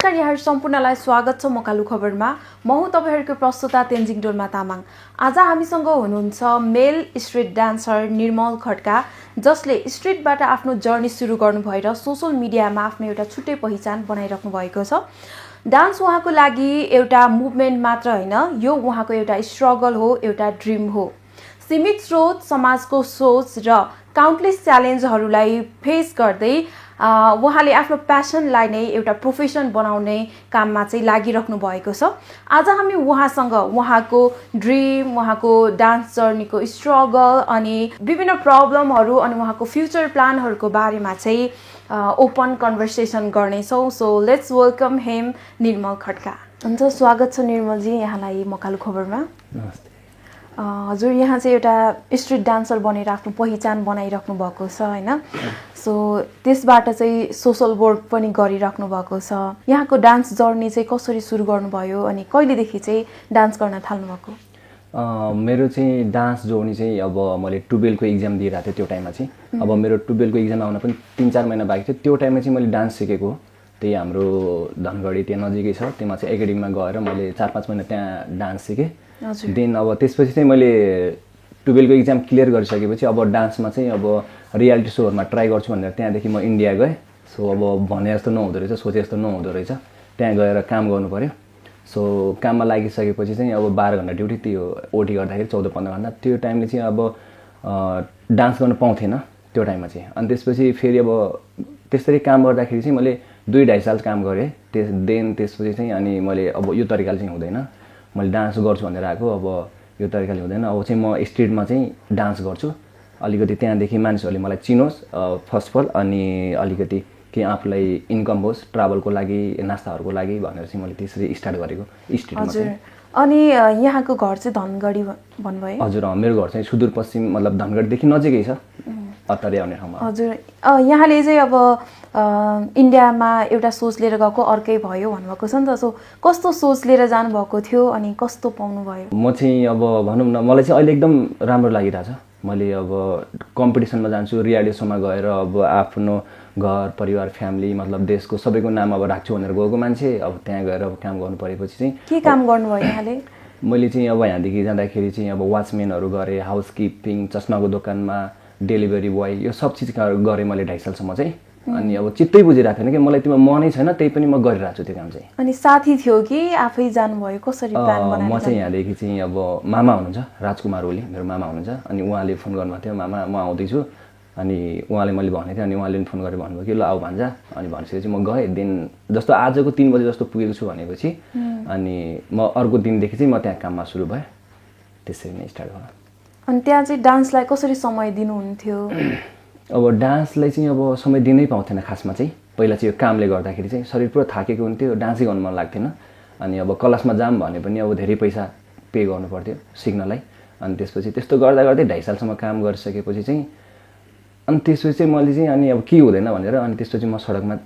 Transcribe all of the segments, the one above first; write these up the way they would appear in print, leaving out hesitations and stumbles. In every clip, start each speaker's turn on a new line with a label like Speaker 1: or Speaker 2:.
Speaker 1: नमस्कार यहाँहरु सम्पूर्णलाई स्वागत छ मकालु खबरमा। म हुँ तपाईहरुको प्रस्तुता तेन्जिङ डोल्मा तामाङ। आज हामीसँग हुनुहुन्छ मेल स्ट्रीट डान्सर निर्मल खड्का, जसले स्ट्रीटबाट आफ्नो जर्नी सुरु गर्नु भएर सोशल मिडियामा आफ्नो एउटा छुट्टै पहिचान बनाइराख्नु भएको छ। डान्स उहाँको लागि एउटा मुभमेन्ट मात्र हैन, यो उहाँको एउटा स्ट्रगल हो, एउटा ड्रिम हो। सीमित स्रोत, समाजको सोच र काउन्टलेस च्यालेन्जहरूलाई फेस गर्दै उहाँले आफ्नो प्यासनलाई नै एउटा प्रोफेसन बनाउने काममा चाहिँ लागिराख्नु भएको छ। आज हामी उहाँसँग उहाँको ड्रिम, उहाँको डान्स जर्नीको स्ट्रगल अनि विभिन्न प्रब्लमहरू अनि उहाँको फ्युचर प्लानहरूको बारेमा चाहिँ ओपन कन्भर्सेसन गर्नेछौँ। सो लेट्स वेलकम हिम निर्मल खड्का। हुन्छ, स्वागत छ निर्मलजी यहाँलाई मकालु खबरमा।
Speaker 2: नमस्ते।
Speaker 1: हजुर, यहाँ चाहिँ एउटा स्ट्रिट डान्सर बनेर आफ्नो पहिचान बनाइराख्नु भएको छ हैन। सो त्यसबाट चाहिँ सोशल वर्क पनि गरिराख्नु भएको छ। यहाँको डान्स जर्नी चाहिँ कसरी सुरु गर्नुभयो अनि कहिलेदेखि चाहिँ डान्स गर्न थाल्नु भएको?
Speaker 2: मेरो चाहिँ डान्स जर्नी चाहिँ अब मैले 12को एक्जाम दिइरहेको थिएँ त्यो टाइममा चाहिँ। अब मेरो 12को एक्जाम आउन पनि 3-4 महिना बाँकी थियो। त्यो टाइममा चाहिँ मैले डान्स सिकेको हो। त्यही हाम्रो धनगढी त्यहाँ नजिकै छ, त्यहाँ चाहिँ एकाडेमीमा गएर मैले 4-5 महिना त्यहाँ डान्स सिकेँ। देन अब त्यसपछि चाहिँ मैले 12को एक्जाम क्लियर गरिसकेपछि अब डान्समा चाहिँ अब रियालिटी सोहरूमा ट्राई गर्छु भनेर त्यहाँदेखि म इन्डिया गएँ। सो अब भने जस्तो नहुँदो रहेछ, सोचे जस्तो नहुँदो रहेछ, त्यहाँ गएर काम गर्नु पऱ्यो। सो काममा लागिसकेपछि चाहिँ अब 12 घन्टा ड्युटी, त्यो ओटी गर्दाखेरि 14-15 घन्टा। त्यो टाइमले चाहिँ अब डान्स गर्न पाउँथेन त्यो टाइममा चाहिँ। अनि त्यसपछि फेरि अब त्यसरी काम गर्दाखेरि चाहिँ मैले 2-2.5 साल काम गरेँ। त्यसपछि चाहिँ अनि मैले अब यो तरिकाले चाहिँ हुँदैन, मैले डान्स गर्छु भनेर आएको, अब यो तरिकाले हुँदैन, अब चाहिँ म स्ट्रिटमा चाहिँ डान्स गर्छु। अलिकति त्यहाँदेखि मानिसहरूले मलाई चिनोस् फर्स्ट अफ अल, अनि अलिकति केही आफूलाई इन्कम होस् ट्राभलको लागि, नास्ताहरूको लागि भनेर चाहिँ मैले त्यसरी स्टार्ट गरेको स्ट्रिटमा चाहिँ।
Speaker 1: अनि यहाँको घर चाहिँ धनगढी भन्नुभयो?
Speaker 2: हजुर, मेरो घर चाहिँ सुदूरपश्चिम मतलब धनगढीदेखि नजिकै छ, अत्तरे आउने ठाउँमा।
Speaker 1: हजुर, यहाँले चाहिँ अब इन्डियामा एउटा सोच लिएर गएको, अर्कै भयो भन्नुभएको छ नि त। सो कस्तो सोच लिएर जानुभएको थियो अनि कस्तो पाउनुभयो?
Speaker 2: म चाहिँ अब भनौँ न, मलाई चाहिँ अहिले एकदम राम्रो लागिरहेछ। मैले अब कम्पिटिसनमा जान्छु, रियालिटी सोमा गएर अब आफ्नो घर परिवार फ्यामिली मतलब देशको सबैको नाम अब राख्छु भनेर गएको मान्छे, अब त्यहाँ गएर अब काम गर्नु परेपछि चाहिँ
Speaker 1: के काम गर्नुभयो यहाँले? मैले
Speaker 2: चाहिँ अब यहाँदेखि जाँदाखेरि चाहिँ अब वाचम्यानहरू गरेँ, हाउसकिपिङ, चस्माको दोकानमा डेलिभरी बोय, यो सब चिज गरेँ मैले 2.5 सालसम्म चाहिँ। अनि अब चित्तै बुझिरहेको थिएन कि मलाई त्यो मनै छैन, त्यही पनि म गरिरहेको छु त्यो काम चाहिँ।
Speaker 1: अनि साथी थियो कि आफै जानुभयो, कसरी प्लान बनाएर?
Speaker 2: म चाहिँ यहाँदेखि चाहिँ अब मामा हुनुहुन्छ राजकुमार ओली, मेरो मामा हुनुहुन्छ, अनि उहाँले फोन गर्नुभएको थियो, मामा म आउँदैछु। अनि उहाँले मैले भनेको थिएँ, अनि उहाँले पनि फोन गरेर भन्नुभयो कि ल आऊ भान्जा। अनि भनेपछि म गएँ। दिन जस्तो आजको 3 बजे जस्तो पुगेको छु भनेपछि अनि म अर्को दिनदेखि चाहिँ म त्यहाँ काममा सुरु भएँ। त्यसरी नै स्टार्ट भयो।
Speaker 1: अनि त्यहाँ चाहिँ डान्सलाई कसरी समय दिनुहुन्थ्यो?
Speaker 2: अब डान्सलाई चाहिँ अब समय दिनै पाउँथेन खासमा चाहिँ। पहिला चाहिँ यो कामले गर्दाखेरि चाहिँ शरीर पुरा थाकेको हुन्थ्यो, डान्सै गर्नु मन लाग्थेन। अनि अब क्लासमा जाम भने पनि अब धेरै पैसा पे गर्नु पर्थ्यो सिक्नलाई। अनि त्यसपछि त्यस्तो गर्दा गर्दै 2.5 सालसम्म काम गरिसकेपछि चाहिँ अनि त्यसपछि चाहिँ मैले चाहिँ अनि अब के हुँदैन भनेर अनि त्यसपछि म सडकमा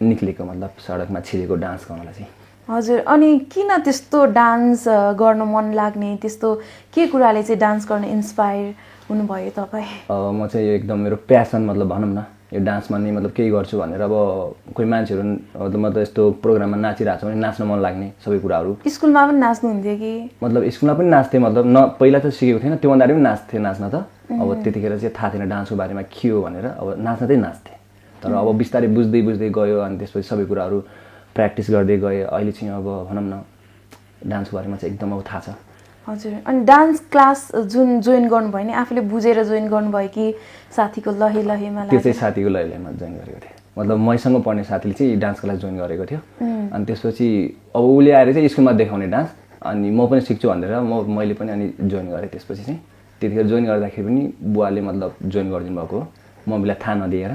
Speaker 2: निक्लेको, मतलब सडकमा छिरेको डान्स गर्नलाई चाहिँ।
Speaker 1: हजुर, अनि किन त्यस्तो डान्स गर्न मन लाग्ने, त्यस्तो के कुराले चाहिँ डान्स गर्न इन्स्पायर हुनुभयो तपाईँ?
Speaker 2: म चाहिँ यो एकदम मेरो प्यासन मतलब भनौँ न, यो डान्समा नै मतलब केही गर्छु भनेर। अब कोही मान्छेहरू मतलब म त यस्तो प्रोग्राममा नाचिरहेको छ भने नाच्न मन लाग्ने सबै कुराहरू।
Speaker 1: स्कुलमा पनि नाच्नुहुन्थ्यो कि? मतलब
Speaker 2: स्कुलमा पनि नाच्थेँ, मतलब पहिला त सिकेको थिएन, त्योभन्दा पनि नाच्न त। अब त्यतिखेर चाहिँ थाहा थिएन डान्सको बारेमा के हो भनेर, अब नाच्न चाहिँ नाच्थेँ। तर अब बिस्तारै बुझ्दै गयो, अनि त्यसपछि सबै कुराहरू प्र्याक्टिस गर्दै गएँ। अहिले चाहिँ अब भनौँ न डान्सको बारेमा चाहिँ एकदम अब थाहा छ।
Speaker 1: हजुर, अनि डान्स क्लास जुन जोइन गर्नुभयो नि, आफूले बुझेर जोइन गर्नुभयो कि साथीको लहेमा?
Speaker 2: त्यो चाहिँ साथीको लहेमा जोइन गरेको थिएँ, मतलब मैसँग पढ्ने साथीले चाहिँ डान्स क्लास जोइन गरेको थियो। अनि त्यसपछि अब उसले आएर चाहिँ स्कुलमा देखाउने डान्स, अनि म पनि सिक्छु भनेर मैले पनि अनि जोइन गरेँ। त्यसपछि चाहिँ त्यतिखेर जोइन गर्दाखेरि पनि बुवाले मतलब जोइन गरिदिनु भएको हो, मम्मीलाई थाहा नदिएर।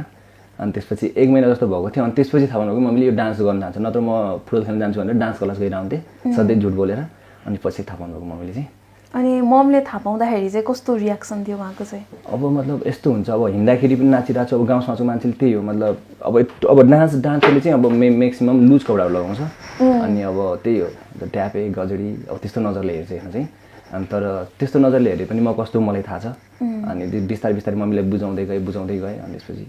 Speaker 2: अनि त्यसपछि 1 महिना जस्तो भएको थियो। अनि त्यसपछि थाहा भएको मम्मीले यो डान्स गर्न चाहन्छ, नत्र म फुटबल खेल्न जान्छु भनेर डान्स क्लास गइरहन्थेँ सधैँ झुट बोलेर। अनि पछि थाहा पाउनुभएको मम्मीले चाहिँ।
Speaker 1: अनि मम्मीले थाहा पाउँदाखेरि चाहिँ कस्तो रियाक्सन थियो उहाँको चाहिँ?
Speaker 2: अब मतलब यस्तो हुन्छ, अब हिँड्दाखेरि पनि नाचिरहेको छु, अब गाउँ समाजको मान्छेले त्यही हो, मतलब अब डान्सरले चाहिँ अब म्याक्सिमम् लुज कपडाहरू लगाउँछ। अनि अब त्यही हो, ट्यापे गजडी अब त्यस्तो नजरले हेर्छ हेर्न चाहिँ। अनि तर त्यस्तो नजरले हेरे पनि म कस्तो मलाई थाहा छ। अनि बिस्तारै मम्मीलाई बुझाउँदै गएँ। अनि त्यसपछि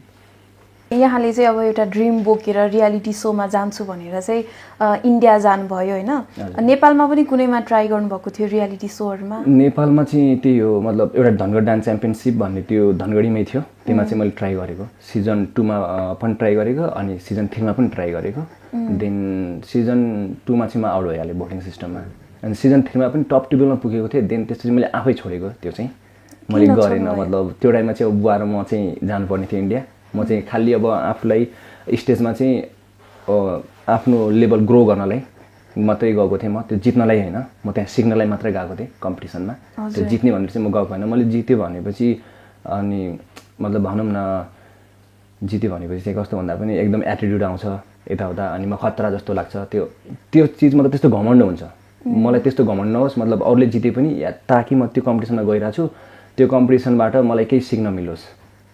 Speaker 1: यहाँले चाहिँ अब एउटा ड्रिम बोकेर रियालिटी सोमा जान्छु भनेर चाहिँ इन्डिया जानुभयो होइन नेपालमा पनि कुनैमा ट्राई गर्नुभएको थियो रियालिटी सोहरूमा
Speaker 2: नेपालमा चाहिँ त्यही हो मतलब एउटा धनगढ डान्स च्याम्पियनसिप भन्ने त्यो धनगढीमै थियो त्यसमा चाहिँ मैले ट्राई गरेको सिजन 2मा पनि ट्राई गरेको अनि सिजन 3मा पनि ट्राई गरेको देन सिजन 2मा चाहिँ म आउट भइहालेँ भोटिङ सिस्टममा अनि सिजन 3मा पनि टप टेबलमा पुगेको थिएँ देन त्यसपछि मैले आफै छोडेको त्यो चाहिँ मैले गरेन मतलब त्यो टाइममा चाहिँ अब बुवा र म चाहिँ जानुपर्ने थियो इन्डिया म चाहिँ खालि अब आफूलाई स्टेजमा चाहिँ आफ्नो लेभल ग्रो गर्नलाई मात्रै गएको थिएँ म त्यो जित्नलाई होइन म त्यहाँ सिक्नलाई मात्रै गएको थिएँ कम्पिटिसनमा त्यो जित्ने भनेर चाहिँ म गएको होइन मैले जित्यो भनेपछि अनि मतलब भनौँ न जित्यो भनेपछि चाहिँ कस्तो भन्दा पनि एकदम एटिट्युड आउँछ यताउता अनि म खतरा जस्तो लाग्छ त्यो चिज मतलब त्यस्तो घमण्ड हुन्छ मलाई त्यस्तो घमण्ड नहोस् मतलब अरूले जिते पनि ताकि म त्यो कम्पिटिसनमा गइरहेको छु त्यो कम्पिटिसनबाट मलाई केही सिक्न मिलोस्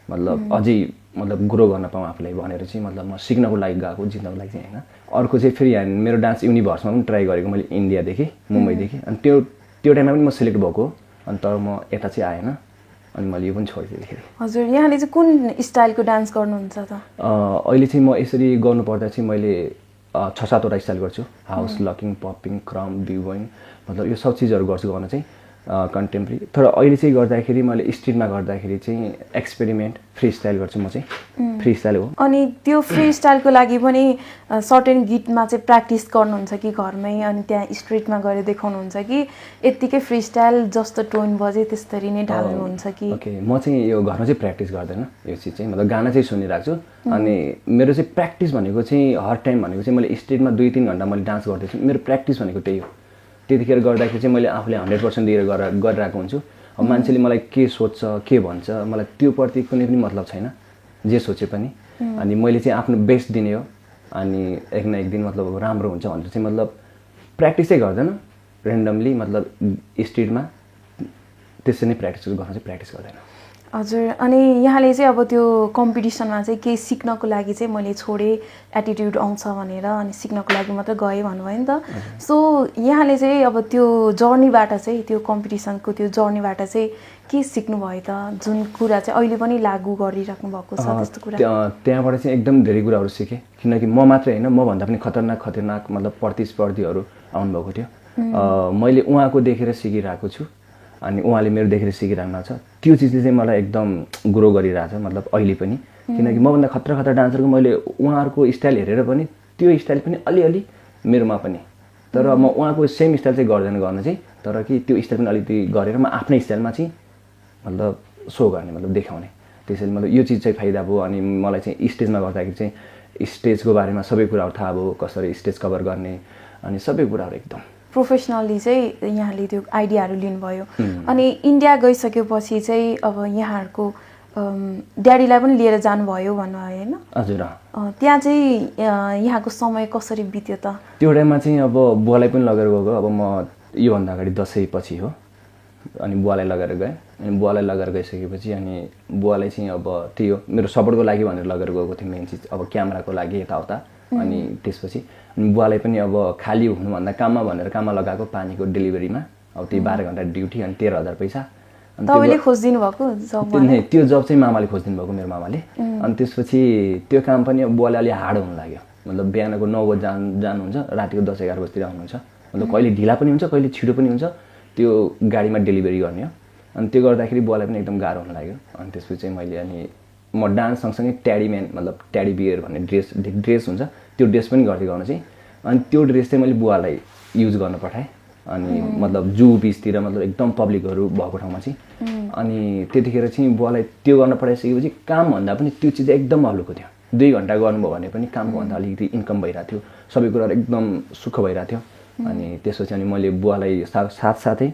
Speaker 2: मतलब अझै मतलब ग्रो गर्न पाऊँ आफूलाई भनेर चाहिँ मतलब म सिक्नको लागि गएको जित्नको लागि चाहिँ होइन अर्को चाहिँ फेरि मेरो डान्स युनिभर्समा पनि ट्राई गरेको मैले इन्डियादेखि मुम्बईदेखि अनि त्यो टाइममा पनि म सिलेक्ट भएको अनि तर म यता चाहिँ आएन अनि मैले यो पनि छोडिदिएँ
Speaker 1: हजुर यहाँले चाहिँ कुन स्टाइलको डान्स गर्नुहुन्छ त
Speaker 2: अहिले चाहिँ म यसरी गर्नुपर्दा चाहिँ मैले 6-7वटा स्टाइल गर्छु हाउस लकिङ पपिङ क्रम बिबोइङ मतलब यो सब चिजहरू गर्छु गर्न चाहिँ कन्टेम्पोरेरी तर अहिले चाहिँ गर्दाखेरि मैले स्ट्रिटमा गर्दाखेरि चाहिँ एक्सपेरिमेन्ट फ्री स्टाइल गर्छु म चाहिँ फ्री स्टाइल हो
Speaker 1: अनि त्यो फ्री स्टाइलको लागि पनि सर्टेन गीतमा चाहिँ प्र्याक्टिस गर्नुहुन्छ कि घरमै अनि त्यहाँ स्ट्रिटमा गएर देखाउनुहुन्छ कि यत्तिकै फ्री स्टाइल जस्तो टोन बजे त्यसरी नै ढाल्नुहुन्छ कि
Speaker 2: ओके म चाहिँ यो घरमा चाहिँ प्र्याक्टिस गर्दैन यो चिज चाहिँ मतलब गाना चाहिँ सुनिरहेको छु अनि मेरो चाहिँ प्र्याक्टिस भनेको चाहिँ हर टाइम भनेको चाहिँ मैले स्ट्रिटमा 2-3 घन्टा मैले डान्स गर्दैछु मेरो प्र्याक्टिस भनेको त्यही हो त्यतिखेर गर्दाखेरि चाहिँ मैले आफूले 100% दिएर गरिरहेको हुन्छु अब मान्छेले मलाई के सोध्छ के भन्छ मलाई त्योप्रति कुनै पनि मतलब छैन जे सोचे पनि अनि मैले चाहिँ आफ्नो बेस्ट दिने हो अनि एक न एक दिन मतलब राम्रो हुन्छ भनेर चाहिँ मतलब प्र्याक्टिसै गर्दैन रेन्डमली मतलब स्ट्रिटमा त्यसरी नै प्र्याक्टिस गर्न चाहिँ प्र्याक्टिस गर्दैन
Speaker 1: हजुर अनि यहाँले चाहिँ अब त्यो कम्पिटिसनमा चाहिँ केही सिक्नको लागि चाहिँ मैले छोडेँ एटिट्युड आउँछ भनेर अनि सिक्नको लागि मात्रै गएँ भन्नुभयो नि त सो यहाँले चाहिँ अब त्यो जर्नीबाट चाहिँ त्यो कम्पिटिसनको त्यो जर्नीबाट चाहिँ के सिक्नुभयो त जुन कुरा चाहिँ अहिले पनि लागू गरिराख्नु भएको छ त्यस्तो कुरा
Speaker 2: त्यहाँबाट चाहिँ एकदम धेरै कुराहरू सिकेँ किनकि म मात्रै होइन मभन्दा पनि खतरनाक मतलब प्रतिस्पर्धीहरू आउनुभएको थियो मैले उहाँको देखेर सिकिरहेको छु अनि उहाँले मेरो देखेर सिकिरहनु छ त्यो चिजले चाहिँ मलाई एकदम ग्रो गरिरहेछ मतलब अहिले पनि किनकि मभन्दा खतरा डान्सरको मैले उहाँहरूको स्टाइल हेरेर पनि त्यो स्टाइल पनि अलिअलि मेरोमा पनि तर म उहाँको सेम स्टाइल चाहिँ गर्दैन गर्न चाहिँ तर कि त्यो स्टाइल पनि अलिकति गरेर म आफ्नै स्टाइलमा चाहिँ मतलब सो गर्ने मतलब देखाउने त्यसैले मतलब यो चिज चाहिँ फाइदा भयो अनि मलाई चाहिँ स्टेजमा गर्दाखेरि चाहिँ स्टेजको बारेमा सबै कुराहरू थाहा भयो कसरी स्टेज कभर गर्ने अनि सबै कुराहरू एकदम
Speaker 1: प्रोफेसनली चाहिँ यहाँले त्यो आइडियाहरू लिनुभयो अनि इन्डिया गइसकेपछि चाहिँ अब यहाँहरूको ड्याडीलाई पनि लिएर जानुभयो भन्नुभयो होइन
Speaker 2: हजुर
Speaker 1: त्यहाँ चाहिँ यहाँको समय कसरी बित्यो त
Speaker 2: त्यो टाइममा चाहिँ अब बुवालाई पनि लगेर गएको अब म योभन्दा अगाडि दसैँ पछि हो अनि बुवालाई लगेर गएँ अनि बुवालाई लगेर गइसकेपछि अनि बुवालाई चाहिँ अब त्यही हो मेरो सपोर्टको लागि भनेर लगेर गएको थियो मेन चिज अब क्यामेराको लागि यताउता अनि त्यसपछि अनि बुवालाई पनि अब खाली हुनुभन्दा काममा भनेर काममा लगाएको पानीको डेलिभरीमा अब त्यही 12 घन्टा ड्युटी अनि 13,000 पैसा
Speaker 1: तपाईँले खोजिदिनु भएको जब
Speaker 2: त्यो जब चाहिँ मामाले खोजिदिनु भएको मेरो मामाले अनि त्यसपछि त्यो काम पनि अब बुवाले अलि हार्ड हुन लाग्यो मतलब बिहानको 9 बजे जानुहुन्छ रातिको 10-11 बजीतिर आउनुहुन्छ मतलब कहिले ढिला पनि हुन्छ कहिले छिटो पनि हुन्छ त्यो गाडीमा डेलिभरी गर्ने हो अनि त्यो गर्दाखेरि बुवालाई पनि एकदम गाह्रो हुन लाग्यो अनि त्यसपछि चाहिँ मैले अनि म डान्स सँगसँगै ट्याडीम्यान मतलब ट्याडी बियर भन्ने ड्रेस हुन्छ त्यो ड्रेस पनि गर्दै गर्न चाहिँ अनि त्यो ड्रेस चाहिँ मैले बुवालाई युज गर्न पठाएँ अनि मतलब जू बिचतिर मतलब एकदम पब्लिकहरू भएको ठाउँमा चाहिँ अनि त्यतिखेर चाहिँ बुवालाई त्यो गर्न पठाइसकेपछि काम भन्दा पनि त्यो चिज एकदम हल्लुको थियो 2 घन्टा गर्नुभयो भने पनि कामको भन्दा अलिकति इन्कम भइरहेको थियो सबै कुराहरू एकदम सुख भइरहेको थियो अनि त्यसपछि अनि मैले बुवालाई साथसाथै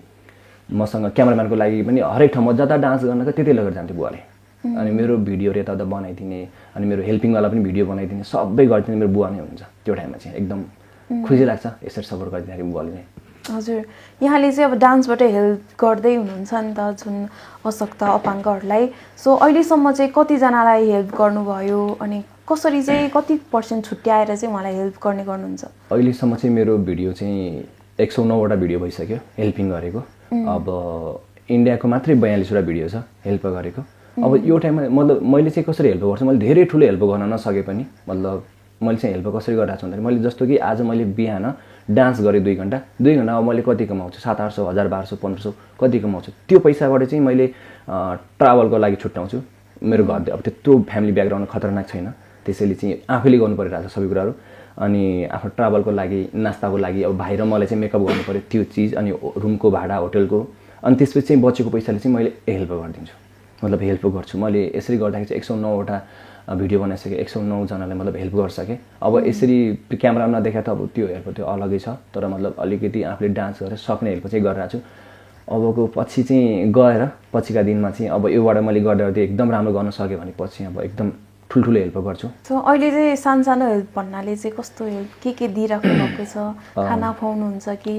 Speaker 2: मसँग क्यामेराम्यानको लागि पनि हरेक ठाउँमा जता डान्स गर्नको त्यतै लगेर जान्थ्यो बुवाले अनि मेरो भिडियोहरू यताउता बनाइदिने अनि मेरो हेल्पिङवाला पनि भिडियो बनाइदिने सबै गरिदिने मेरो बुवा नै हुनुहुन्छ त्यो टाइममा चाहिँ एकदम खुसी लाग्छ यसरी सपोर्ट गरिदिँदाखेरि बुवाले नै
Speaker 1: हजुर यहाँले चाहिँ अब डान्सबाट हेल्प गर्दै हुनुहुन्छ नि त जुन अशक्त अपाङ्गहरूलाई सो अहिलेसम्म चाहिँ कतिजनालाई हेल्प गर्नुभयो अनि कसरी चाहिँ कति % छुट्याएर चाहिँ उहाँलाई हेल्प गर्ने गर्नुहुन्छ
Speaker 2: अहिलेसम्म चाहिँ मेरो भिडियो चाहिँ 109वटा भिडियो भइसक्यो हेल्पिङ गरेको अब इन्डियाको मात्रै 42वटा भिडियो छ हेल्प गरेको अब यो टाइममा मतलब मैले चाहिँ कसरी हेल्प गर्छु, मैले धेरै ठुलो हेल्प गर्न नसके पनि मतलब मैले चाहिँ हेल्प कसरी गरिरहेको छु भन्दाखेरि मैले जस्तो कि आज मैले बिहान डान्स गरेँ 2 घन्टा अब मैले कति कमाउँछु 700-800 1000 1200 1500 कति कमाउँछु। त्यो पैसाबाट चाहिँ मैले ट्राभलको लागि छुट्याउँछु। मेरो घर अब त्यत्रो फ्यामिली ब्याकग्राउन्ड खतरनाक छैन, त्यसैले चाहिँ आफैले गर्नु परिरहेको छ सबै कुराहरू। अनि आफ्नो ट्राभलको लागि नास्ताको लागि अब भाइ र मलाई चाहिँ मेकअप गर्नु पऱ्यो त्यो चिज, अनि रुमको भाडा होटलको, अनि त्यसपछि चाहिँ बचेको पैसाले चाहिँ मैले हेल्प गरिदिन्छु, मतलब हेल्प गर्छु। मैले यसरी गर्दाखेरि चाहिँ 109वटा भिडियो बनाइसकेँ, 109 जनालाई मतलब हेल्प गरिसकेँ। अब यसरी क्यामेरामा नदेखा त अब त्यो हेल्प त्यो अलगै छ, तर मतलब अलिकति आफूले डान्स गरेर सक्ने हेल्प चाहिँ गरिरहेको छु। अबको पछि चाहिँ गएर पछिका दिनमा चाहिँ अब योबाट मैले गर्दा एकदम राम्रो गर्न सकेँ भने पछि अब एकदम ठुल्ठुलो हेल्प गर्छु।
Speaker 1: सो अहिले चाहिँ सानो हेल्प भन्नाले चाहिँ कस्तो हेल्प के दिइराख्नु भएको छ? खाना खुवाउनुहुन्छ कि?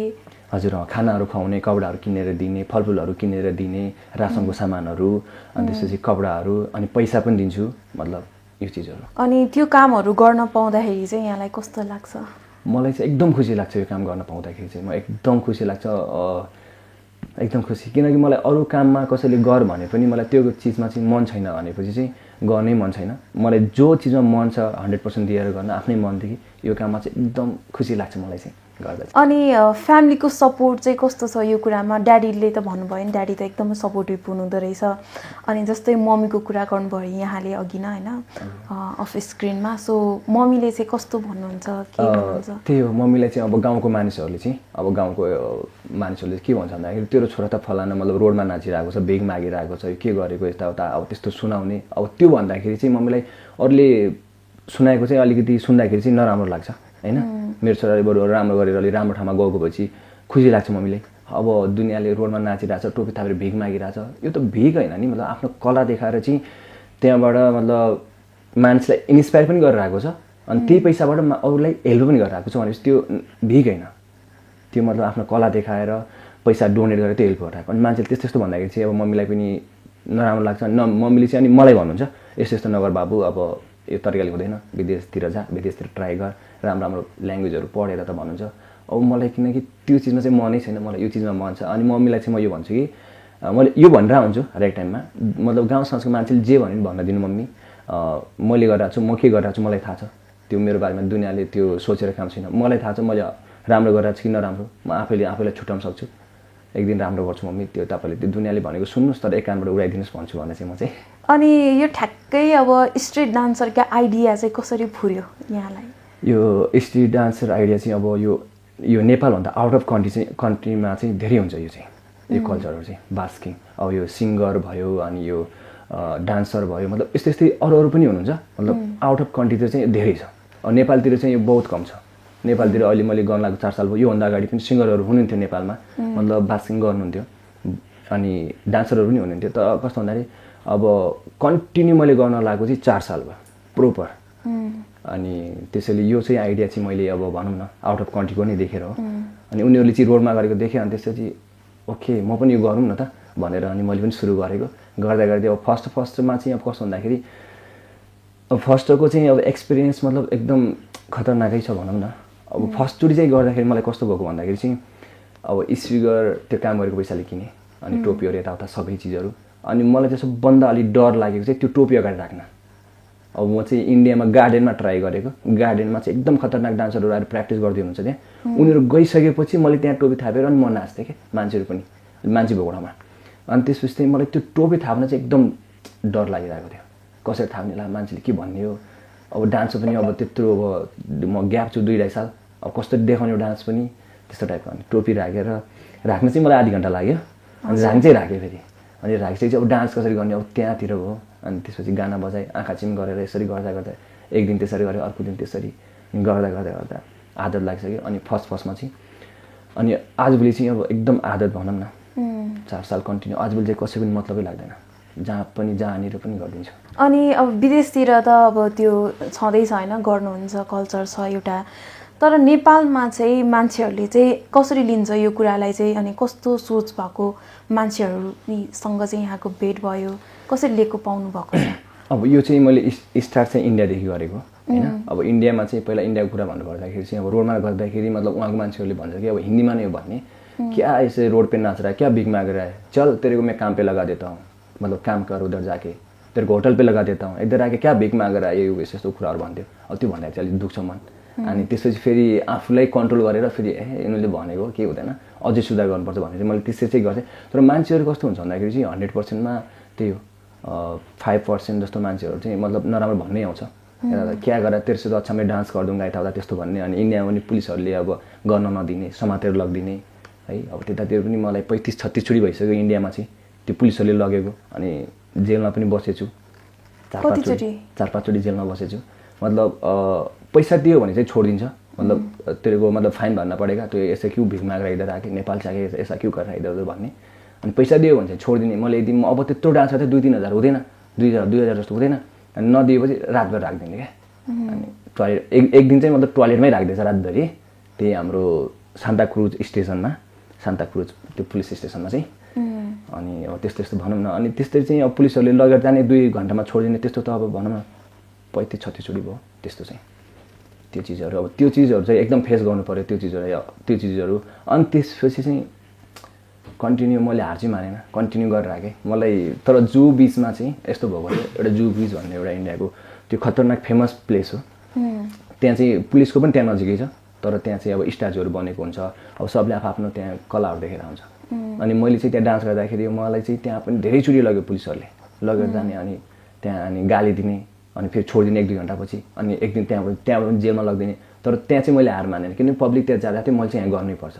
Speaker 2: हजुर, खानाहरू खुवाउने, कपडाहरू किनेर दिने, फलफुलहरू किनेर दिने, रासनको सामानहरू, अनि त्यसपछि कपडाहरू, अनि पैसा पनि दिन्छु, मतलब यो चिजहरू।
Speaker 1: अनि त्यो कामहरू गर्न पाउँदाखेरि चाहिँ यहाँलाई कस्तो लाग्छ?
Speaker 2: मलाई चाहिँ एकदम खुसी लाग्छ यो काम गर्न पाउँदाखेरि चाहिँ, म एकदम खुसी लाग्छ, एकदम खुसी। किनकि मलाई अरू काममा कसैले गर भने पनि मलाई त्यो चिजमा चाहिँ मन छैन भनेपछि चाहिँ गर्नै मन छैन। मलाई जो चिजमा मन छ 100% दिएर गर्न आफ्नै मनदेखि यो काममा चाहिँ एकदम खुसी लाग्छ मलाई चाहिँ गर्दा।
Speaker 1: अनि फ्यामिलीको सपोर्ट चाहिँ कस्तो छ यो कुरामा? ड्याडीले त भन्नुभयो नि, ड्याडी त एकदमै सपोर्टिभ हुनुहुँदो रहेछ। अनि जस्तै मम्मीको कुरा गर्नुभयो यहाँले अघि न होइन अफ स्क्रिनमा, सो मम्मीले चाहिँ कस्तो भन्नुहुन्छ, के भन्नुहुन्छ?
Speaker 2: त्यही हो, मम्मीलाई चाहिँ अब गाउँको मानिसहरूले चाहिँ अब गाउँको मानिसहरूले के भन्छ भन्दाखेरि तेरो छोरा त फलाना मतलब रोडमा नाचिरहेको छ, बेग मागिरहेको छ, के गरेको यताउता अब त्यस्तो सुनाउने। अब त्यो भन्दाखेरि चाहिँ मम्मीलाई अरूले सुनाएको चाहिँ अलिकति सुन्दाखेरि चाहिँ नराम्रो लाग्छ होइन। मेरो छोराले बरु राम्रो गरेर अलि राम्रो ठाउँमा गएको पछि खुसी लाग्छ मम्मीले। अब दुनियाँले रोडमा नाचिरहेछ, टोपी थापेर भिख मागिरहेछ, यो त भिख होइन नि, मतलब आफ्नो कला देखाएर चाहिँ त्यहाँबाट मतलब मान्छेलाई इन्सपायर पनि गरिरहेको छ, अनि त्यही पैसाबाट अरूलाई हेल्प पनि गरिरहेको छ भनेपछि त्यो भिख होइन, त्यो मतलब आफ्नो कला देखाएर पैसा डोनेट गरेर त्यो हेल्प गरिरहेको। अनि मान्छेले त्यस्तो भन्दाखेरि चाहिँ अब मम्मीलाई पनि नराम्रो लाग्छ। मम्मीले चाहिँ अनि मलाई भन्नुहुन्छ यस्तो नगर बाबु, अब यो तरिकाले हुँदैन, विदेशतिर जा, विदेशतिर ट्राई गर, राम्रो ल्याङ्ग्वेजहरू पढेर त भन्नुहुन्छ। अब मलाई किनकि त्यो चिजमा चाहिँ मनै छैन, मलाई यो चिजमा मन छ। अनि मम्मीलाई चाहिँ म यो भन्छु कि मैले यो भनेर हुन्छु हरेक टाइममा, मतलब गाउँ समाजको मान्छेले जे भने भन्न दिनु मम्मी, मैले गरिरहेको छु, म के गरिरहेको छु मलाई थाहा छ, त्यो मेरो बारेमा दुनियाँले त्यो सोचेर काम छैन, मलाई थाहा छ मैले राम्रो गरिरहेको छु कि नराम्रो, म आफैलाई छुट्याउन सक्छु, एक दिन राम्रो गर्छु मम्मी, त्यो तपाईँले त्यो दुनियाँले भनेको सुन्नुहोस् तर एक कानबाट उडाइदिनुहोस् भन्छु भने चाहिँ म चाहिँ। अनि
Speaker 1: यो ठ्याक्कै अब स्ट्रिट डान्सरको आइडिया चाहिँ कसरी फुर्यो यहाँलाई?
Speaker 2: यो स्ट्रिट डान्सर आइडिया चाहिँ अब यो नेपालभन्दा आउट अफ कन्ट्रीमा चाहिँ धेरै हुन्छ यो चाहिँ, यो कल्चरहरू चाहिँ बास्किङ। अब यो सिङ्गर भयो, अनि यो डान्सर भयो, मतलब यस्तै अरू पनि हुनुहुन्छ, मतलब आउट अफ कन्ट्रीतिर चाहिँ धेरै छ। अब नेपालतिर चाहिँ यो बहुत कम छ। नेपालतिर अहिले मैले गर्न लागेको 4 साल भयो, योभन्दा अगाडि पनि सिङ्गरहरू हुनुहुन्थ्यो नेपालमा, मतलब बास्किङ गर्नुहुन्थ्यो, अनि डान्सरहरू पनि हुनुहुन्थ्यो। तर कस्तो भन्दाखेरि अब कन्टिन्यू मैले गर्न लागेको चाहिँ 4 साल भयो प्रोपर। अनि त्यसैले यो चाहिँ आइडिया चाहिँ मैले अब भनौँ न आउट अफ कन्ट्रीको नै देखेर हो, अनि उनीहरूले चाहिँ रोडमा गरेको देखेँ, अनि त्यसपछि ओके म पनि यो गरौँ न त भनेर अनि मैले पनि सुरु गरेको। गर्दै अब फर्स्टमा चाहिँ अब कस्तो भन्दाखेरि अब फर्स्टको चाहिँ अब एक्सपिरियन्स मतलब एकदम खतरनाकै छ भनौँ न। अब फर्स्टचोटि चाहिँ गर्दाखेरि मलाई कस्तो भएको भन्दाखेरि चाहिँ अब स्पिकर त्यो काम गरेको पैसाले किनेँ, अनि टोपीहरू यताउता सबै चिजहरू। अनि मलाई त्यसो बन्दा अलिक डर लागेको चाहिँ त्यो टोपी अगाडि राख्न। अब म चाहिँ इन्डियामा गार्डनमा ट्राई गरेको, गार्डनमा चाहिँ एकदम खतरनाक डान्सरहरू आएर प्र्याक्टिस गर्दै हुनुहुन्छ त्यहाँ, उनीहरू गइसकेपछि मैले त्यहाँ टोपी थापेर अनि म नाच्थेँ क्या, मान्छेहरू पनि मान्छे भएको ठाउँमा। अनि त्यसपछि चाहिँ मलाई त्यो टोपी थाप्न चाहिँ एकदम डर लागिरहेको थियो, कसरी थाप्ने ला, मान्छेले के भन्ने हो। अब डान्स पनि अब त्यत्रो अब म ग्याप छु 2-2.5 साल, अब कस्तो देखाउने डान्स पनि त्यस्तो टाइपको। अनि टोपी राख्न चाहिँ मलाई आधी घन्टा लाग्यो, अनि राखेँ फेरि, अनि राखिसकेपछि अब डान्स कसरी गर्ने अब त्यहाँतिर हो। अनि त्यसपछि गाना बजाएँ, आँखा चिम गरेर यसरी गर्दा एक दिन त्यसरी गरेँ, अर्को दिन त्यसरी गर्दा आदत लागिसक्यो। अनि फर्स्टमा चाहिँ अनि आजभोलि चाहिँ अब एकदम आदत भनौँ न, 4 साल कन्टिन्यू आजभोलि चाहिँ कसै पनि मतलबै लाग्दैन, जहाँनिर पनि गरिदिन्छु।
Speaker 1: अनि अब विदेशतिर त अब त्यो छँदैछ होइन, गर्नुहुन्छ, कल्चर छ एउटा, तर नेपालमा चाहिँ मान्छेहरूले चाहिँ कसरी लिन्छ यो कुरालाई चाहिँ, अनि कस्तो सोच भएको मान्छेहरूसँग चाहिँ यहाँको भेट भयो, कसरी लिएको पाउनु भएको छ?
Speaker 2: अब यो चाहिँ मैले स्टार्ट चाहिँ इन्डियादेखि गरेको होइन। अब इन्डियामा चाहिँ पहिला इन्डियाको कुरा भन्नुपर्दाखेरि चाहिँ अब रोडमा गर्दाखेरि मतलब उहाँको मान्छेहरूले भन्छ कि अब हिन्दीमा नै हो भन्ने, क्या ऐसे रोड पे नाच रहा है, क्या भिख माग रहा है, चल तेरे को मैं काम पे लगा देता हूँ, मतलब काम कर उधर जाके तेरे को होटल पे लगा देता हूँ, इधर आके क्या भिख मागेर आयो, यस्तो यस्तो कुराहरू भन्थ्यो। अब त्यो भन्दाखेरि चाहिँ अलिक दुख्छ मन। अनि त्यसपछि फेरि आफूलाई कन्ट्रोल गरेर फेरि यिनीहरूले भनेको के हुँदैन, अझै सुधार गर्नुपर्छ भनेर चाहिँ मैले त्यसरी चाहिँ गर्थेँ। तर मान्छेहरू कस्तो हुन्छ भन्दाखेरि चाहिँ 100%मा त्यही हो 5% जस्तो मान्छेहरू चाहिँ मतलब नराम्रो भन्नै आउँछ। क्या गरेर तेर्सो त अच्छा मैं डान्स गरिदिउँगा यताउता त्यस्तो भन्ने। अनि इन्डियामा पनि पुलिसहरूले अब गर्न नदिने, समातेर लगिदिने है। अब त्यतातिर पनि मलाई 35-36 चोटि भइसक्यो इन्डियामा चाहिँ त्यो पुलिसहरूले लगेको। अनि जेलमा पनि बसेछु 4-5 चोटि जेलमा बसेछु। मतलब पैसा दियो भने चाहिँ छोडिदिन्छ, मतलब तेरेको मतलब फाइन भर्ना पड़ेगा, तो ऐसे क्यों भिख मागेर इधर आके नेपाल से आके ऐसा क्यों कर रहा है इधर उधर भन्ने। अनि पैसा दियो भने चाहिँ छोडिदिने। मैले एक दिन अब त्यत्रो डान्स गर्थेँ 2-3 हजार हुँदैन, 2,000 जस्तो हुँदैन। अनि नदिएपछि रातभर राखिदिने क्या। अनि टोयलेट एक दिन चाहिँ मतलब टोयलेटमै राखिदिएछ रातभरि, त्यही हाम्रो सान्ताक्रुज स्टेसनमा, सान्ताक्रुज त्यो पुलिस स्टेसनमा चाहिँ। अनि अब त्यस्तो त्यस्तो भनौँ न। अनि त्यस्तै चाहिँ अब पुलिसहरूले लगेर जाने 2 घन्टामा छोडिदिने, त्यस्तो त अब भनौँ न 35-36 चोटि भयो त्यस्तो चाहिँ। त्यो चिजहरू अब त्यो चिजहरू चाहिँ एकदम फेस गर्नु पऱ्यो त्यो चिजहरू। अनि त्यसपछि चाहिँ कन्टिन्यू मैले हार चाहिँ मानेन, कन्टिन्यू गरेर राखेँ मलाई। तर जू बिचमा चाहिँ यस्तो भएको थियो, एउटा जू बिच भन्ने एउटा इन्डियाको त्यो खतरनाक फेमस प्लेस हो। त्यहाँ चाहिँ पुलिसको पनि त्यहाँ नजिकै छ, तर त्यहाँ चाहिँ अब स्ट्याचुहरू बनेको हुन्छ। अब सबले आफ्नो त्यहाँ कलाहरू देखेर आउँछ। अनि मैले चाहिँ त्यहाँ डान्स गर्दाखेरि मलाई चाहिँ त्यहाँ पनि धेरैचोटि लग्यो पुलिसहरूले, लगेर जाने। अनि त्यहाँ अनि गाली दिने, अनि फेरि छोडिदिने 1-2 घन्टापछि। अनि एक दिन त्यहाँ पनि जेलमा लगिदिने। तर त्यहाँ चाहिँ मैले हार मानेन, किनकि पब्लिक त्यहाँ जाँदा चाहिँ मैले चाहिँ यहाँ गर्नैपर्छ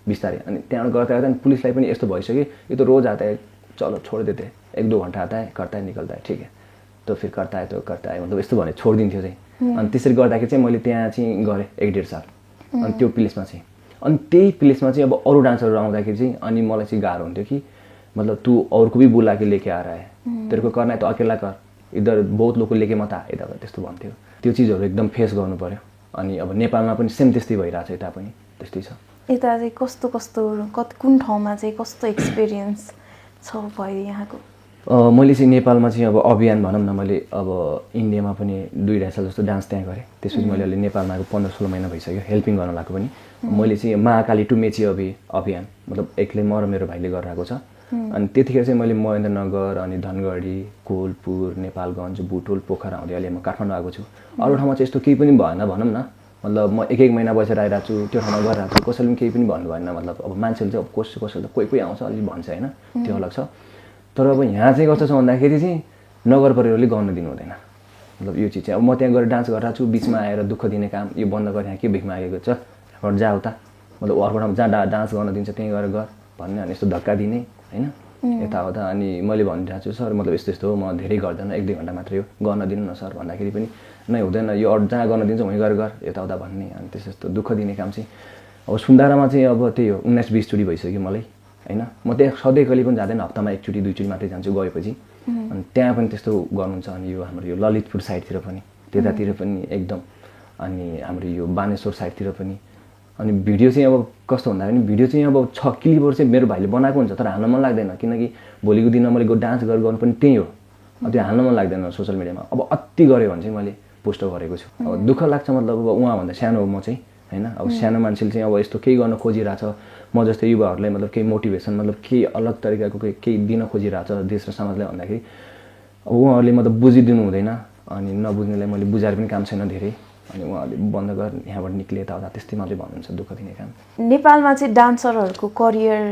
Speaker 2: बिस्तारै। अनि त्यहाँबाट गर्दा गर्दा पुलिसलाई पनि यस्तो भइसक्यो, यो त रोज आता है, चलो छोड देते, 1-2 घन्टा आता है, करता है, निकलता है, ठीक है, तो फिर करता है तो करता है, मतलब यस्तो भने छोडिदिन्थ्यो चाहिँ। अनि त्यसरी गर्दाखेरि चाहिँ मैले त्यहाँ चाहिँ गरेँ 1-1.5 साल। अनि त्यो प्लेसमा चाहिँ, अनि त्यही प्लेसमा चाहिँ अब अरू डान्सरहरू आउँदाखेरि चाहिँ अनि मलाई चाहिँ गाह्रो हुन्थ्यो कि मतलब तू और को भी बुला के लेके आ रहा है, तेरे को करना है तो अकेला कर, इधर बहुत लोग लेके मत आ, यता त्यस्तो भन्थ्यो। त्यो चिजहरू एकदम फेस गर्नु पर्यो। अनि अब नेपालमा पनि सेम त्यस्तै भइरहेको छ, यता पनि त्यस्तै छ।
Speaker 1: यता चाहिँ कस्तो कुन ठाउँमा चाहिँ कस्तो एक्सपिरियन्स छ भयो यहाँको?
Speaker 2: मैले चाहिँ नेपालमा चाहिँ अब अभियान भनौँ न, मैले अब इन्डियामा पनि 2-2.5 साल जस्तो डान्स त्यहाँ गरेँ। त्यसपछि मैले अहिले नेपालमा आएको 15-16 महिना भइसक्यो, हेल्पिङ गर्न लागेको पनि। मैले चाहिँ महाकाली टु मेची अभियान मतलब एक्लै म र मेरो भाइले गरिरहेको छ। अनि त्यतिखेर चाहिँ मैले महेन्द्रनगर, अनि धनगढी, कोलपुर, नेपालगञ्ज, बुटोल, पोखरा हुँदै अहिले म काठमाडौँ आएको छु। अरू ठाउँमा चाहिँ यस्तो केही पनि भएन भनौँ न। मतलब म 1-1 महिना बसेर आइरहेको छु, त्यो ठाउँमा गरिरहेको छु, कसैले पनि केही पनि भन्नु भएन। मतलब अब मान्छेले चाहिँ अब कसैले त कोही आउँछ अलिक भन्छ होइन, त्यो अलग छ। तर अब यहाँ चाहिँ कस्तो छ भन्दाखेरि चाहिँ नगर परिवारले गर्न दिनु हुँदैन। मतलब यो चिज चाहिँ अब म त्यहाँ गएर डान्स गरिरहेको छु, बिचमा आएर दुःख दिने काम, यो बन्द गरेर यहाँ के भिख मागेको छ, यहाँबाट जा उता, मतलब अर्को ठाउँमा जहाँ डान्स गर्न दिन्छ त्यहीँ गएर गर भन्ने। अनि यस्तो धक्का दिने होइन यताउता। अनि मैले भनिरहेको छु सर मतलब यस्तो यस्तो हो, म धेरै गर्दैन, 1-2 घन्टा मात्रै हो, गर्न दिनु न सर भन्दाखेरि पनि नै हुँदैन, यो अरू जहाँ गर्न दिन्छ वहीँ गएर गर यताउता भन्ने। अनि त्यस्तो दुःख दिने काम चाहिँ अब सुन्दारामा चाहिँ अब त्यही हो 19-20 चोटि भइसक्यो मलाई होइन। म त्यहाँ सधैँ कहिले पनि जाँदैन, हप्तामा 1 चोटि 2 चोटि मात्रै जान्छु गएपछि। अनि त्यहाँ पनि त्यस्तो गर्नुहुन्छ। अनि यो हाम्रो यो ललितपुर साइडतिर पनि त्यतातिर पनि एकदम, अनि हाम्रो यो बानेश्वर साइडतिर पनि। अनि भिडियो चाहिँ अब कस्तो भन्दा पनि भिडियो चाहिँ अब 6 क्लिपहरू चाहिँ मेरो भाइले बनाएको हुन्छ, तर हाल्न मन लाग्दैन, किनकि भोलिको दिनमा मैले डान्स गर्नु पनि त्यही हो। अब त्यो हाल्न मन लाग्दैन सोसियल मिडियामा। अब अति गऱ्यो भने चाहिँ मैले पोस्ट गरेको छु। अब दुःख लाग्छ, मतलब अब उहाँभन्दा सानो हो म चाहिँ होइन। अब सानो मान्छेले चाहिँ अब यस्तो केही गर्न खोजिरहेछ, म जस्तै युवाहरूलाई मतलब केही मोटिभेसन मतलब केही अलग तरिकाको केही दिन खोजिरहेछ देश र समाजलाई भन्दाखेरि अब उहाँहरूले मतलब बुझिदिनु हुँदैन। अनि नबुझ्नेलाई मैले बुझाएर पनि काम छैन धेरै। अनि उहाँहरूले बन्द गर, यहाँबाट निक्ले यताउता त्यस्तै मात्रै भन्नुहुन्छ, दुःख दिने काम।
Speaker 1: नेपालमा चाहिँ डान्सरहरूको करियर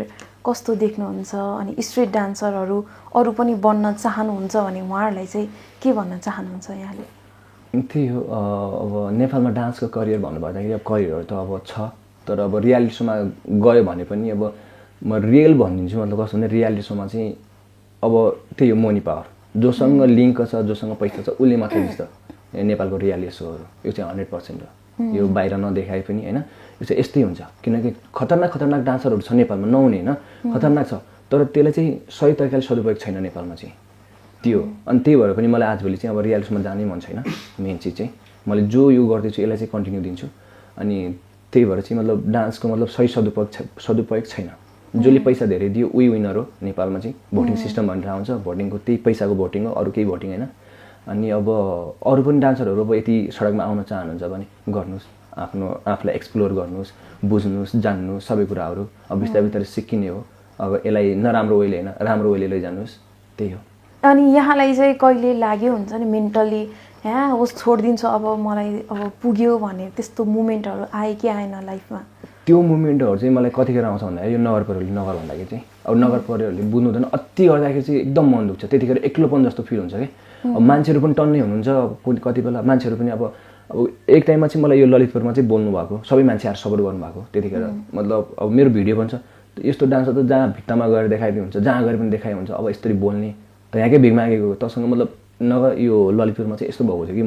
Speaker 1: कस्तो देख्नुहुन्छ? अनि स्ट्रिट डान्सरहरू अरू पनि बन्न चाहनुहुन्छ भने उहाँहरूलाई चाहिँ के भन्न चाहनुहुन्छ यहाँले?
Speaker 2: त्यही हो अब नेपालमा डान्सको करियर भन्नुपर्दाखेरि अब करियरहरू त अब छ, तर अब रियालिटी सोमा गयो भने पनि अब म रियल भनिदिन्छु। मतलब कस्तो भने रियालिटी सोमा चाहिँ अब त्यही हो मनी पावर, जोसँग लिङ्क छ, जोसँग पैसा छ उसले मात्रै जित्छ नेपालको रियालिटी सोहरू। यो चाहिँ 100% हो, यो बाहिर नदेखाए पनि होइन, यो चाहिँ यस्तै हुन्छ। किनकि खतरनाक डान्सरहरू छ नेपालमा, नहुने होइन, खतरनाक छ, तर त्यसलाई चाहिँ सही तरिकाले सदुपयोग छैन नेपालमा चाहिँ, त्यो। अनि त्यही भएर पनि मलाई आजभोलि चाहिँ अब रियालिटी सोमा जानै मन छैन। मेन चिज चाहिँ मैले जो यो गर्दैछु यसलाई चाहिँ कन्टिन्यू दिन्छु। अनि त्यही भएर चाहिँ मतलब डान्सको मतलब सही सदुपयोग छैन। जसले पैसा धेरै दियो उही विनर हो नेपालमा चाहिँ। भोटिङ सिस्टम भनेर आउँछ, भोटिङको त्यही पैसाको भोटिङ हो, अरू केही भोटिङ होइन। अनि अब अरू पनि डान्सरहरू अब यति सडकमा आउन चाहनुहुन्छ भने गर्नुहोस्, आफूलाई एक्सप्लोर गर्नुहोस्, बुझ्नुहोस्, जान्नुहोस् सबै कुराहरू। अब बिस्तारै बिस्तारै सिकिने हो। अब यसलाई नराम्रो वेले होइन, राम्रो वेले लैजानुहोस्, त्यही हो।
Speaker 1: अनि यहाँलाई चाहिँ कहिले लाग्यो हुन्छ नि मेन्टली होस् छोडिदिन्छु अब मलाई अब पुग्यो भन्ने त्यस्तो मुमेन्टहरू आयो कि आएन लाइफमा?
Speaker 2: त्यो मुभमेन्टहरू चाहिँ मलाई कतिखेर आउँछ भन्दाखेरि यो नगर परिवारले नगर भन्दाखेरि चाहिँ अब नगर परिवारले बुझ्नु हुँदैन। अति गर्दाखेरि चाहिँ एकदम मन दुख्छ, त्यतिखेर एक्लोपन जस्तो फिल हुन्छ कि। अब मान्छेहरू पनि टन्नै हुनुहुन्छ कति बेला, मान्छेहरू पनि अब एक टाइममा चाहिँ मलाई यो ललितपुरमा चाहिँ बोल्नु भएको, सबै मान्छे आएर सपोर्ट गर्नुभएको त्यतिखेर। मतलब अब मेरो भिडियो पनि छ, यस्तो डान्सर त जहाँ भित्तामा गएर देखाइदिनु हुन्छ, जहाँ गएर पनि देखाइ हुन्छ। अब यसरी बोल्ने त यहाँकै भिख मागेको तसँग मतलब नगर यो ललितपुरमा चाहिँ यस्तो भएको छ कि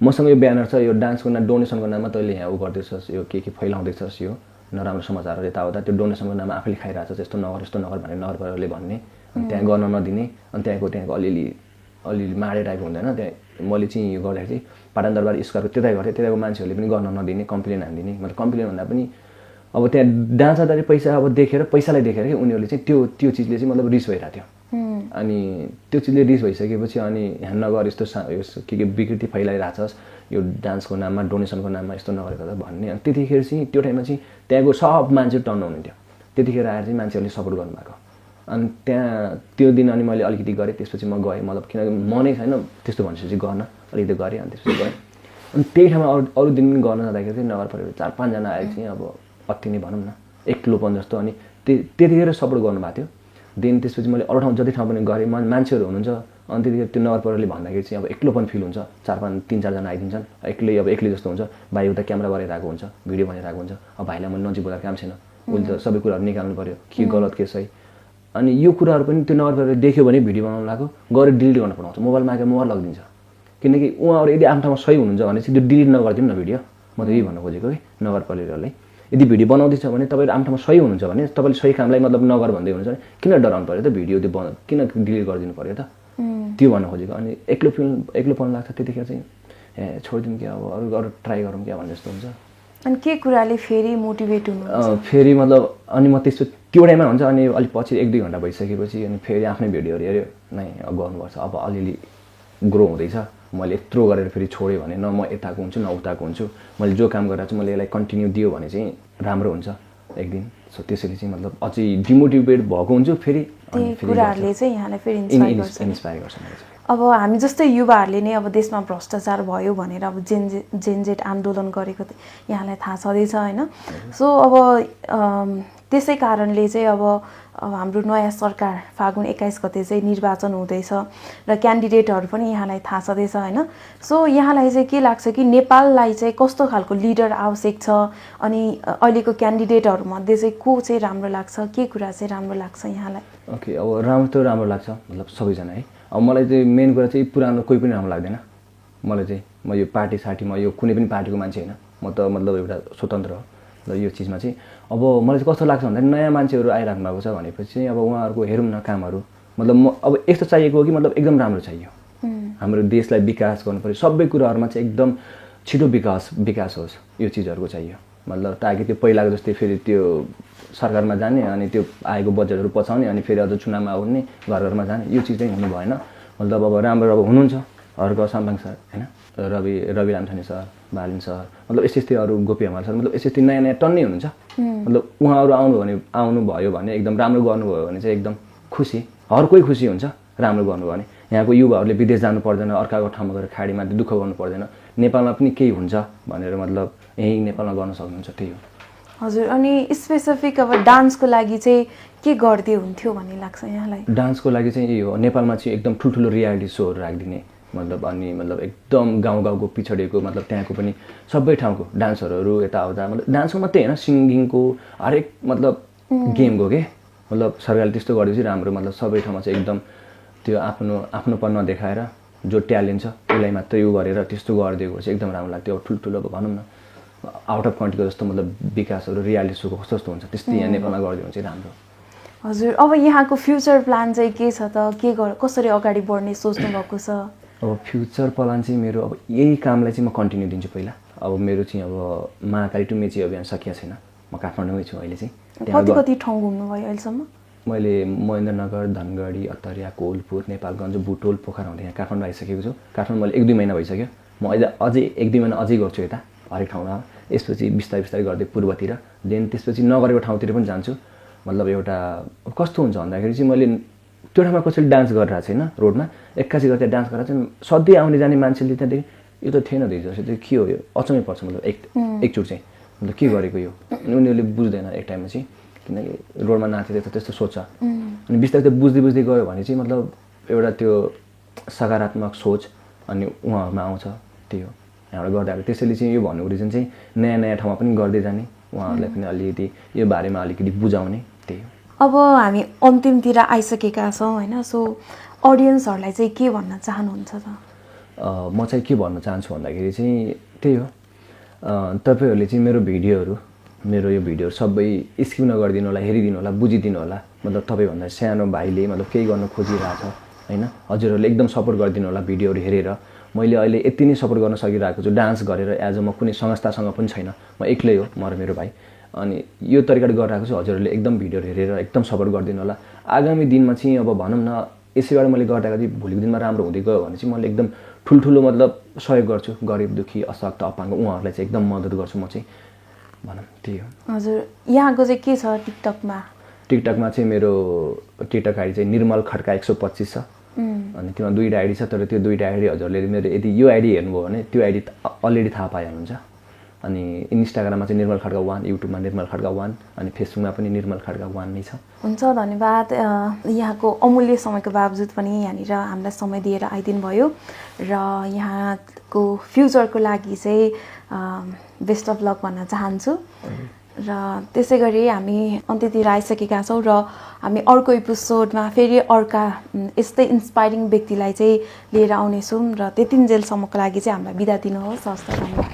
Speaker 2: मसँग यो ब्यानर छ, यो डान्सको डोनेसनको नाममा तैँले यहाँ उ गर्दैछस्, यो के फैलाउँदैछस्, यो नराम्रो समाचारहरू यताउता, त्यो डोनेसनको नाममा आफैले खाइरहेको छ, यस्तो नगर भनेर नगर परिवारले भन्ने, अनि त्यहाँ गर्न नदिने, अनि त्यहाँको अलिअलि माडे टाइपको हुँदैन, त्यहाँ मैले चाहिँ यो गर्दाखेरि चाहिँ पाटन दरबार स्क्वायरको त्यतै गर्थेँ, त्यताको मान्छेहरूले पनि गर्न नदिने, कम्प्लेन हानिदिने। मतलब कम्प्लेन भन्दा पनि अब त्यहाँ डान्स गर्दाखेरि पैसालाई देखेर कि उनीहरूले चाहिँ त्यो चिजले चाहिँ मतलब रिस भइरहेको थियो। अनि त्यो चिजले रिस भइसकेपछि अनि यहाँ नगर यस्तो के विकृति फैलाइरहेछस्, यो डान्सको नाममा डोनेसनको नाममा यस्तो नगरेको त भन्ने। अनि त्यतिखेर चाहिँ त्यो टाइममा चाहिँ त्यहाँको सब मान्छे टर्न हुनुहुन्थ्यो, त्यतिखेर आएर चाहिँ मान्छेहरूले सपोर्ट गर्नुभएको। अनि त्यहाँ त्यो दिन अनि मैले अलिकति गरेँ, त्यसपछि म गएँ, मतलब किनकि मनै छैन त्यस्तो भनेपछि गर्न, अलिकति गरेँ अनि त्यसपछि गएँ। अनि त्यही ठाउँमा अरू दिन पनि गर्न जाँदाखेरि चाहिँ नगर परिवार 4-5 जना आएर चाहिँ अब अति नै भनौँ न एक्लोपन जस्तो, अनि त्यतिखेर सपोर्ट गर्नुभएको थियो। देन त्यसपछि मैले अरू ठाउँ जति ठाउँ पनि गरेँ, मान्छेहरू हुनुहुन्छ, अनि त्यतिखेर त्यो नगर परिवारले भन्दाखेरि चाहिँ अब एक्लोपन फिल हुन्छ, 3-4 जना आइदिन्छन्, एक्लै जस्तो हुन्छ, भाइ उता क्यामेरा गरिरहेको हुन्छ, भिडियो बनाइरहेको हुन्छ, अब भाइलाई मैले नजिक बोलाएर काम छैन, उसले त सबै कुराहरू निकाल्नु पऱ्यो, के गलत के सही। अनि यो कुराहरू पनि त्यो नगर परिवारले देख्यो भने भिडियो बनाउनु लाग्यो, गएर डिलिट गर्न पठाउँछ, मोबाइल मागेर मोबाइल लगिदिन्छ। किनकि उहाँहरू यदि आफ्नो ठाउँमा सही हुनुहुन्छ भने चाहिँ त्यो डिलिट नगरिदिउँ न भिडियो, म त यही भन्न खोजेको कि नगर परिवारलाई यदि भिडियो बनाउँदैछ भने तपाईँहरू आफ्नो ठाउँमा सही हुनुहुन्छ भने तपाईँले सही कामलाई मतलब नगर भन्दै हुनुहुन्छ भने किन डराउनु पऱ्यो त, भिडियो त्यो किन डिलिट गरिदिनु पऱ्यो त, त्यो भन्न खोजेको। अनि एक्लोपन लाग्छ त्यतिखेर चाहिँ छोडिदिउँ क्या, अब अरू ट्राई गरौँ क्या भन्ने जस्तो हुन्छ।
Speaker 1: अनि के कुराले फेरि मोटिभेट हुनु
Speaker 2: फेरि मतलब अनि म त्यस्तो त्यो टाइममा हुन्छ, अनि अलिक पछि 1-2 घन्टा भइसकेपछि अनि फेरि आफ्नै भिडियोहरू हेऱ्यो, नै गर्नुपर्छ, अब अलिअलि ग्रो हुँदैछ, मैले यत्रो गरेर फेरि छोड्यो भने न म यताको हुन्छु न उताको हुन्छु, मैले जो काम गरिरहेको छु मैले यसलाई कन्टिन्यू दियो भने चाहिँ राम्रो हुन्छ एक दिन। सो त्यसरी चाहिँ मतलब अझै डिमोटिभेट भएको हुन्छु फेरि,
Speaker 1: अनि कुराहरूले चाहिँ यहाँलाई फेरि
Speaker 2: इन्स्पायर गर्छ।
Speaker 1: अब हामी जस्तै युवाहरूले नै अब देशमा भ्रष्टाचार भयो भनेर अब जेनजेट आन्दोलन गरेको यहाँलाई थाहा छँदैछ होइन। सो अब त्यसै कारणले चाहिँ अब हाम्रो नयाँ सरकार फागुन 21 गते चाहिँ निर्वाचन हुँदैछ र क्यान्डिडेटहरू पनि यहाँलाई थाहा छँदैछ होइन। सो यहाँलाई चाहिँ के लाग्छ कि नेपाललाई चाहिँ कस्तो खालको लिडर आवश्यक छ, अनि अहिलेको क्यान्डिडेटहरूमध्ये चाहिँ को चाहिँ राम्रो लाग्छ, के कुरा चाहिँ राम्रो लाग्छ यहाँलाई?
Speaker 2: ओके, अब राम्रो लाग्छ मतलब सबैजना है। अब मलाई चाहिँ मेन कुरा चाहिँ पुरानो कोही पनि राम्रो लाग्दैन मलाई चाहिँ। म यो पार्टी सार्टी म यो कुनै पनि पार्टीको मान्छे होइन, म त मतलब एउटा स्वतन्त्र हो र यो चिजमा चाहिँ अब मलाई चाहिँ कस्तो लाग्छ भन्दा नयाँ मान्छेहरू आइराख्नु भएको छ भनेपछि चाहिँ अब उहाँहरूको हेरौँ न कामहरू, मतलब म अब यस्तो चाहिएको हो कि मतलब एकदम राम्रो चाहियो, हाम्रो देशलाई विकास गर्नु पऱ्यो, सबै कुराहरूमा चाहिँ एकदम छिटो विकास होस् यो चिजहरूको चाहियो। मतलब ताकि त्यो पहिलाको जस्तै फेरि त्यो सरकारमा जाने अनि त्यो आएको बजेटहरू पछाउने अनि फेरि अझ चुनावमा आउने घरमा जाने, यो चिज चाहिँ हुनु भएन। मतलब अब राम्रो अब हुनुहुन्छ हर्क साम्बाङ सर होइन, रवि लामछाने सर, बालिन सर, मतलब यस्तै अरू गोपी हमाल सर, मतलब यस्तै नयाँ टन्नै हुनुहुन्छ। मतलब उहाँहरू आउनुभयो भने एकदम राम्रो गर्नुभयो भने चाहिँ एकदम खुसी, हर कोही खुसी हुन्छ राम्रो गर्नुभयो भने। यहाँको युवाहरूले विदेश जानु पर्दैन, अर्काको ठाउँमा गएर खाडीमा दुःख गर्नु पर्दैन, नेपालमा पनि केही हुन्छ भनेर मतलब यहीँ नेपालमा गर्न सक्नुहुन्छ, त्यही हो।
Speaker 1: हजुर, अनि स्पेसिफिक अब डान्सको लागि चाहिँ के गर्दै हुन्थ्यो भन्ने लाग्छ यहाँलाई?
Speaker 2: डान्सको लागि चाहिँ यही हो, नेपालमा चाहिँ एकदम ठुल्ठुलो रियालिटी सोहरू राखिदिने, मतलब अनि मतलब एकदम गाउँको पिछडिएको मतलब त्यहाँको पनि सबै ठाउँको डान्सरहरू यताउता, मतलब डान्सको मात्रै होइन सिङ्गिङको हरेक मतलब गेमको के मतलब सरकारले त्यस्तो गरिदिएपछि राम्रो। मतलब सबै ठाउँमा चाहिँ एकदम त्यो आफ्नोपन नदेखाएर जो ट्यालेन्ट छ उसलाई मात्रै उ गरेर त्यस्तो गरिदिएको चाहिँ एकदम राम्रो लाग्थ्यो। अब ठुल्ठुलो अब भनौँ न आउट अफ कन्ट्रीको जस्तो मतलब विकासहरू रियालिटी सोको कस्तो जस्तो हुन्छ त्यस्तै यहाँ नेपालमा गरिदियो भने चाहिँ राम्रो।
Speaker 1: हजुर, अब यहाँको फ्युचर प्लान चाहिँ के छ त, कसरी अगाडि बढ्ने सोच्नु भएको छ?
Speaker 2: अब फ्युचर प्लान चाहिँ मेरो अब यही कामलाई चाहिँ म कन्टिन्यू दिन्छु पहिला। अब मेरो चाहिँ अब महाकाली टु मेची अभियान सकिएको छैन, म काठमाडौँमै छु अहिले चाहिँ।
Speaker 1: कति ठाउँ घुम्नुभयो अहिलेसम्म?
Speaker 2: मैले महेन्द्रनगर, धनगढी, अत्तरिया, कोलपुर, नेपालगञ्ज, बुटोल, पोखरा हुँदै यहाँ काठमाडौँ आइसकेको छु। काठमाडौँ मैले 1-2 महिना भइसक्यो, म अझै 1-2 महिना अझै गर्छु यता हरेक ठाउँमा। यसपछि बिस्तारै गर्दै पूर्वतिर, देन त्यसपछि नगरेको ठाउँतिर पनि जान्छु। मतलब एउटा कस्तो हुन्छ भन्दाखेरि चाहिँ मैले त्यो ठाउँमा कसैले डान्स गरिरहेको छ होइन रोडमा एक्कासी गर्दा डान्स गरेर चाहिँ सधैँ आउने जाने मान्छेले त्यहाँदेखि यो त थिएन रहेछ जस्तो चाहिँ के हो यो अचम्मै पर्छ मतलब एकचोटि चाहिँ मतलब के गरेको यो अनि उनीहरूले बुझ्दैन एक टाइममा चाहिँ किनकि रोडमा नाचेर त्यस्तो सोच्छ अनि बिस्तारै त्यो बुझ्दै बुझ्दै गयो भने चाहिँ मतलब एउटा त्यो सकारात्मक सोच अनि उहाँहरूमा आउँछ त्यही हो यहाँबाट गर्दाखेरि त्यसैले चाहिँ यो भन्नुको रिजन चाहिँ नयाँ नयाँ ठाउँमा पनि गर्दै जाने उहाँहरूलाई पनि अलिकति यो बारेमा अलिकति बुझाउने त्यही हो।
Speaker 1: अब हामी अन्तिमतिर आइसकेका छौँ होइन सो अडियन्सहरूलाई चाहिँ के भन्न चाहनुहुन्छ त?
Speaker 2: म चाहिँ के भन्न चाहन्छु भन्दाखेरि चाहिँ त्यही हो तपाईँहरूले चाहिँ मेरो यो भिडियोहरू सबै स्किप नगरिदिनु होला हेरिदिनु होला बुझिदिनु होला मतलब तपाईँभन्दा सानो भाइले मतलब केही गर्न खोजिरहेछ होइन हजुरहरूले एकदम सपोर्ट गरिदिनु होला भिडियोहरू हेरेर मैले अहिले यति नै सपोर्ट गर्न सकिरहेको छु डान्स गरेर एज अ म कुनै संस्थासँग पनि छैन म एक्लै हो म र मेरो भाइ अनि यो तरिकाले गरिरहेको छु हजुरहरूले एकदम भिडियोहरू हेरेर एकदम सपोर्ट गरिदिनु होला आगामी दिनमा चाहिँ अब भनौँ न यसैबाट मैले गर्दाखेरि चाहिँ भोलिको दिनमा राम्रो हुँदै गयो भने चाहिँ मैले एकदम ठुल्ठुलो मतलब सहयोग गर्छु गरिब दुःखी अशक्त अपाङ्ग उहाँहरूलाई चाहिँ एकदम मद्दत गर्छु म चाहिँ भनौँ त्यही हो।
Speaker 1: हजुर यहाँको चाहिँ के छ
Speaker 2: टिकटकमा चाहिँ मेरो टिकटक आइडी चाहिँ निर्मल खड्का 125 छ अनि त्यसमा 2टा आइडी छ तर त्यो 2टा आइडी हजुरले मेरो यदि यो आइडी हेर्नुभयो भने त्यो आइडी अलरेडी थाहा पाइहाल्नुहुन्छ अनि इन्स्टाग्राममा चाहिँ निर्मल खड्का 1 युट्युबमा निर्मल खड्का 1 अनि फेसबुकमा पनि निर्मल खड्का 1 नै छ।
Speaker 1: हुन्छ धन्यवाद यहाँको अमूल्य समयको बावजुद पनि यहाँनिर हामीलाई समय दिएर आइदिनु भयो र यहाँको फ्युचरको लागि चाहिँ बेस्ट अफ लक भन्न चाहन्छु र त्यसै गरी हामी अन्त्यतिर आइसकेका छौँ र हामी अर्को एपिसोडमा फेरि अर्का यस्तै इन्सपाइरिङ व्यक्तिलाई चाहिँ लिएर आउनेछौँ र त्यतिन्जेलसम्मको लागि चाहिँ हामीलाई बिदा दिनुहोस्। हस् त धन्यवाद।